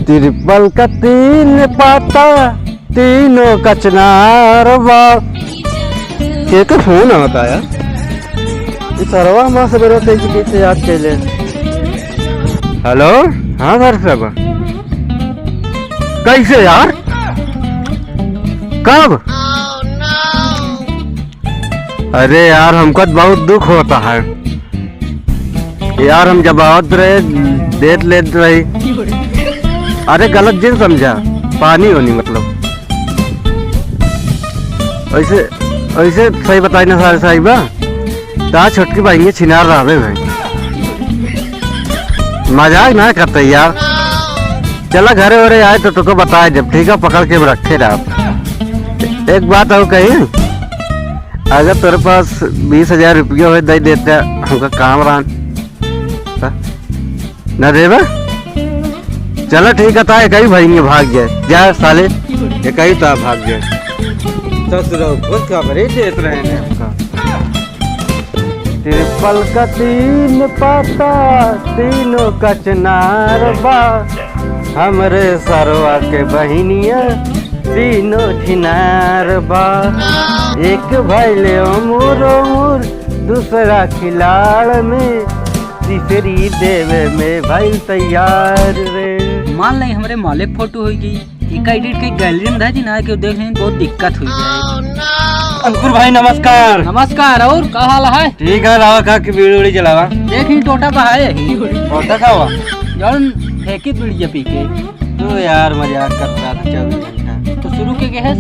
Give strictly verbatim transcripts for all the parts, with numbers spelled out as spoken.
ट्रिपल का तीन पाता, तीनों कचनार बा। के के फोन आवता यार? ई सरवा हमार सबेरे कैसे, कैसे याद कैले? हेलो, हाँ सर साहब, कैसे यार, कब? अरे यार, हमको तो बहुत दुख होता है यार, हम जब आवत रहे, देत लेत रही। अरे गलत जिन समझा, पानी होनी मतलब। ऐसे, ऐसे सही बताई ना सारे साहिबा, ता छोटकी बहिन के छिनार रहबे भाई। मजाक ना करते यार। चला घरे वरे आए तो तुको बताए जब, ठीक है, पकड़ के रखे रहा। एक बात और कही, अगर तोरे पास बीस हजार रुपया होए, दे देता, हमका काम रहन। हाँ? ना देबा? चला ठीक है, ता एक ही भाई में भाग जाए। जा साले, एक ही ता भाग जाए। ससुरो खुश खबरी देत रहे ने हमका। ट्रिपल का तीन पाता, तीनों कचनार बा। हमरे सरवा के बहिनिया, तीनों छिनार बा। एक भइले अमूर अमूर, दूसरा खिलाड़ में, तीसरी देवे में भइल तैयार रे। मान ले हमरे मालिक फोटो होई गई, एका एडिट के गैलरी में धर दी ना, केहू देख लेन, बहुत दिक्कत होई जाए। अंकुर भाई नमस्कार। नमस्कार, और का हाल है? ठीक है, लावा का की बीड़ी उड़ी जलावा। देख ही टोटा बहाए ही। टोटा का हुआ? जौन फेंकी बीड़ी पी के। तू यार मजाक करता था चौबीस घंटा। तो शुरू के के है?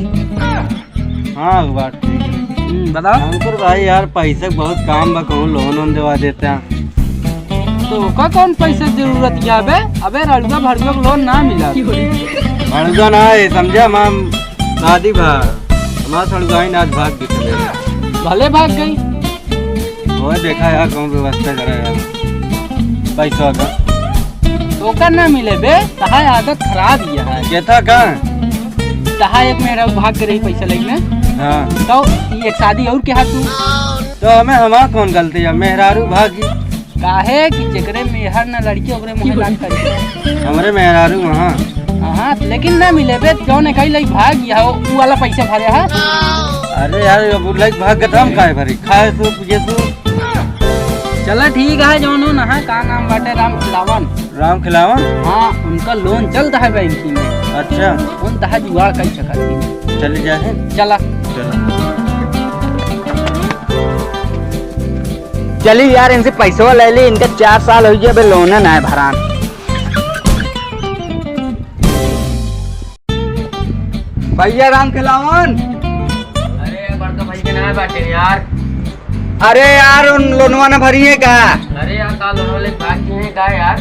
हाँ, बात ठीक है। हम्म, बताओ। अंकुर भाई यार, पैसे के बहुत काम बा, कहूँ लोन वोन देवा देता। तो ओका कौन पैसे के जरूरत है बे? अबे रड़ुआ भड़ुआ के लोन ना मिला। भड़ुआ ना है, समझा माम, शादी भा। हमार सड़ुआइन आज भाग गई सवेरे। भले भाग गई। ओए देखा यार, कौन व्यवस्था करा यार। पैसा का। ओकर ना मिले बे, तहार आदत खराब ही है। केथा का? तहार एक मेहरारू भाग के रही पैसा लेके। हाँ। तो ई एक शादी और के हाथ तू। तो हमें हमार कौन गलती है? मेहरारू भागी। काहे कि जेकरे मेहर ना लड़की ओकरे मुँहे लाग करी। हमरे मेहरारू वहाँ। हाँ, लेकिन ना मिले बे, जौन एक ही लई भाग गया हो, उ वाला पैसा भरे हा। अरे यार, अब लई भाग के तो हम काहे भरी? खाए सो, पिए सो। चला ठीक है, जौन हो ना, का नाम बाटे, राम खिलावन। राम खिलावन? हाँ, उनका लोन चलता है बैंकिंग में। अच्छा। उन तहा जुगाड़ कर सकत ही। चल जाए। चला। चला। चली यार, इनसे पैसवा ले ली, इनका चार साल हो गया, अबे लोन ना है भरान। भैया राम खिलावन। अरे बड़का भाई के ना बाटे यार। अरे यार, उन लोनवा ना भरी है का? अरे यार, का लोनवा ले भाग गए हैं का यार?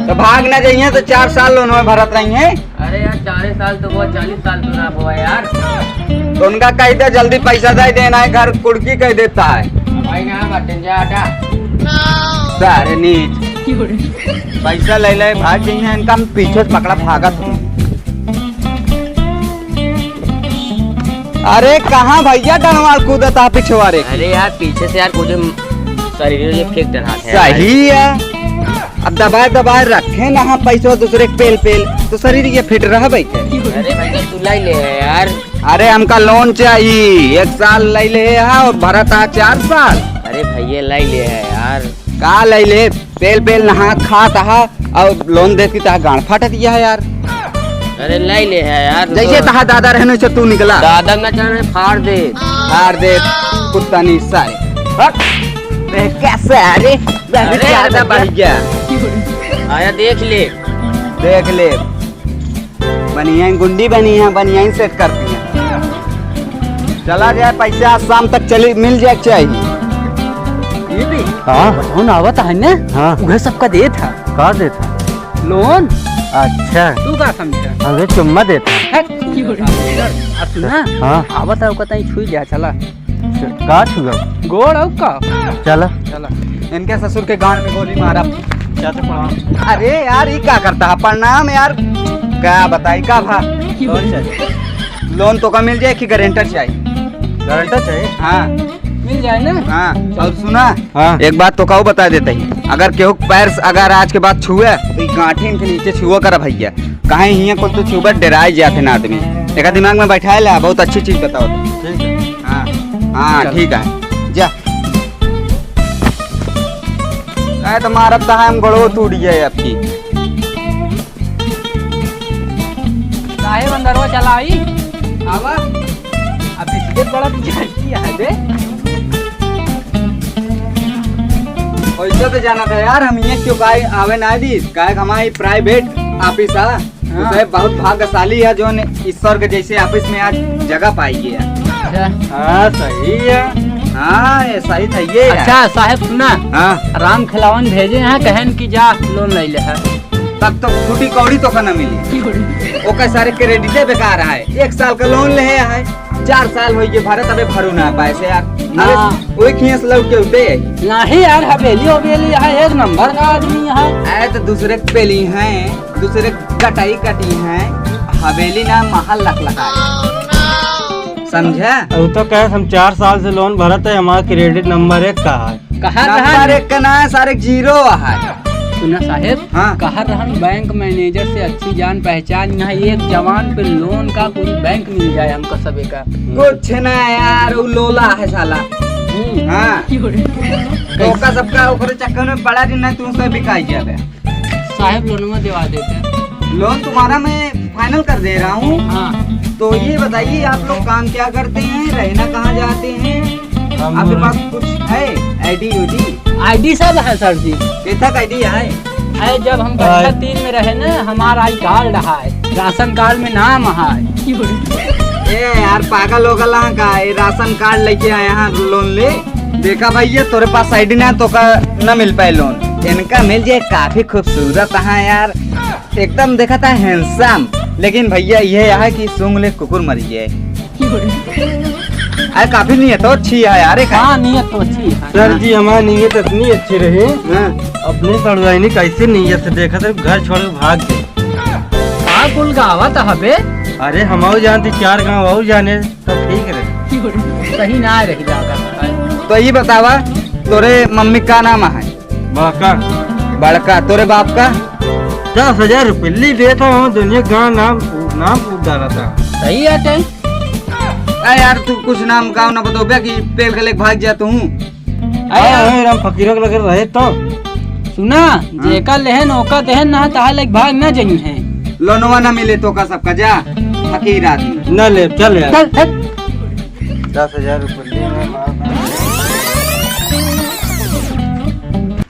तो भाग ना जाइए तो चार साल लोनवा भरत रही है। अरे यार, चारे साल तो हुआ, चालीस साल तो ना हुआ यार। तो उनका कह दे जल्दी पैसा दे देना है, घर कुड़की कह देता है। भाई ना बाटे, जा हटा। सारे नीच। पैसा ले ले, भाग गई हैं, इनका हम पीछे से पकड़ा भागत हूँ। अरे कहाँ भैया डनवार कूदता है पिछवारे की? अरे यार पीछे से यार कुछ शरीर ये फेंक डरा है। सही है, अब दबाए दबाए रखे ना हम पैसा दूसरे के पेल पेल, तो शरीर ये फिट रह बैठे। अरे भैया तू लाई ले है यार। अरे हमका लोन चाहिए, एक साल लाई ले है और भरत आ चार साल। अरे भैया लाई ले है यार। का लाई ले? पेल पेल नहा खात हा और लोन देती ता गांड फाटत यह है यार। अरे लाई ले है यार, जैसे तो तहा दादा रहने से तू निकला। दादा ना चाहे फाड़ दे। फाड़ दे, कुत्ता नहीं सारे। हट। बे, कैसे आ रे? बे, अरे, क्या अरे, था भैया। बढ़ गया? आया देख ले। देख ले। बनियाइन गुंडी बनी है, बनियाइन सेट कर दिया। चला जाए, पैसा आज शाम तक चली, मिल जाए चाहिए। ये भी? हाँ। लोन आवत है ना? हाँ। उहे सबका देत है। का देत है? लोन। अच्छा। तू का समझा? अरे चुम्मा देत है। हट। आ सुना? हाँ। आवत है, ओका तई छुई जा, चला। का छुआ? गोड़ अउ का? चला। चला। इनके ससुर के गांड में गोली मारा। चाचा प्रणाम। अरे यार, ई का करता है? प्रणाम यार। का बताई, का भा? लोन चाहिए। लोन तो का मिल जाए कि गारंटर चाहिए? गारंटर चाहिए? हाँ। मिल जाए ना। हाँ, और सुना, हाँ। एक बात तो कहू बता देते ही, अगर केहू के पैर से अगर आज के बाद छुए, तो ई गांठिन के नीचे छुआ कर भैया, काहे हियां कुल तो छुआ डेराए जाते ना आदमी। एक दिमाग में बैठाए ला, बहुत अच्छी चीज बताओ। ठीक है। हाँ, हाँ, चल। ठीक है, जा। काहे तो मारत तो है, हम गोड़ो टूट गया है आपकी। काहे बंदरवा चलाई? आवा। अब बिस्किट बड़ा पीछे हटती है बे। वैसे तो जाना था यार, हम ये क्यों काहे आवे ना दी, काहे कि हमारी प्राइवेट ऑफिस है। हाँ। उसे बहुत भाग्यशाली है जो ने ईश्वर के जैसे ऑफिस में आज जगह पाई है। अच्छा। हाँ, सही है। हाँ, ये सही था ये है। अच्छा साहेब सुना। हाँ। राम खिलावन भेजे हैं, कहन कि जा लोन ले ले है। तब तो फूटी कौड़ी तो का ना मिली। ओकर सारे क्रेडिटे बेकार है। एक साल का लोन ले है, चार साल होई के भरत, अबे भरू ना पाए से यार। ना। अबे ओए खियां से लौट के उठे। नहीं यार, हवेली हवेली है, एक नंबर का आदमी है। आए तो दूसरे के पेली हैं, दूसरे के कटाई कटी हैं, हवेली ना महल लख लखा है। समझे? अब तो कहे हम चार साल से लोन भरत है, हमारा क्रेडिट नंबर एक का है। कहाँ नंबर रहा? एक का ना है, सारे जीरो है। सुना साहेब, हाँ। कहा रहन बैंक मैनेजर से अच्छी जान पहचान, यहाँ एक जवान पे लोन का पूरी बैंक मिल जाए हमको सबे का। कुछ ना यार, वो लोला है साला। हम्म। हाँ। तो ओका सबका ओकरे चक्कर में पड़ा रही, नहीं तुमसे बिकाई जाबे। साहेब लोनवा दिवा देते। लोन तुम्हारा मैं फाइनल कर दे रहा हूँ। हाँ। तो ये बताइए, आप लोग काम क्या करते हैं, रहना कहाँ जाते हैं, हम आपके पास कुछ है आईडी उडी? आईडी सब है सर जी। कितना आईडी है? अरे जब हम कक्षा तीन में रहे ना, हमारा आई कार्ड है, राशन कार्ड में नाम है। ए यार, पागल हो गला का? ये राशन कार्ड लेके आए हैं लोन ले। देखा भैया, तोरे पास आईडी ना, तो का ना मिल पाए लोन। इनका मिल जाए, काफी खूबसूरत है यार, एकदम देखा था हैंडसम। लेकिन भैया ये है कि सूंघ ले कुकुर मर जाए। अरे काफी नीयत तो अच्छी है यार, एक हाँ, नीयत तो अच्छी है। सर जी, हमारी नीयत इतनी अच्छी रही, हाँ। अपने सड़ुआइनी कैसे नीयत से देखा था, घर छोड़ के भाग गए। का कुल गावा था बे? अरे हम और जानते, चार गांव और जाने, तब ठीक रहे। सही ना रही जाकर। तो ये बतावा, तोरे मम्मी का नाम है? बड़का। बड़का, तोरे बाप का? दस हजार रुपये ले लेता हूँ, दुनिया का नाम, नाम फूट डाला था। सही है ते। ए यार, तू कुछ नाम गाँव ना बतौबे कि पेल के लेके भाग जा तू। अरे, अरे, राम फकीरों के लगे रहे तो। सुना, हाँ। जेका लेहन, ओका देहन ना, ताहा लेके भाग ना जइहैं। लोनवा ना मिले तो का सबका जा, फकीर आदमी। ना ले, चल यार। चल, चल। दस हजार रुपये ले, मैं मार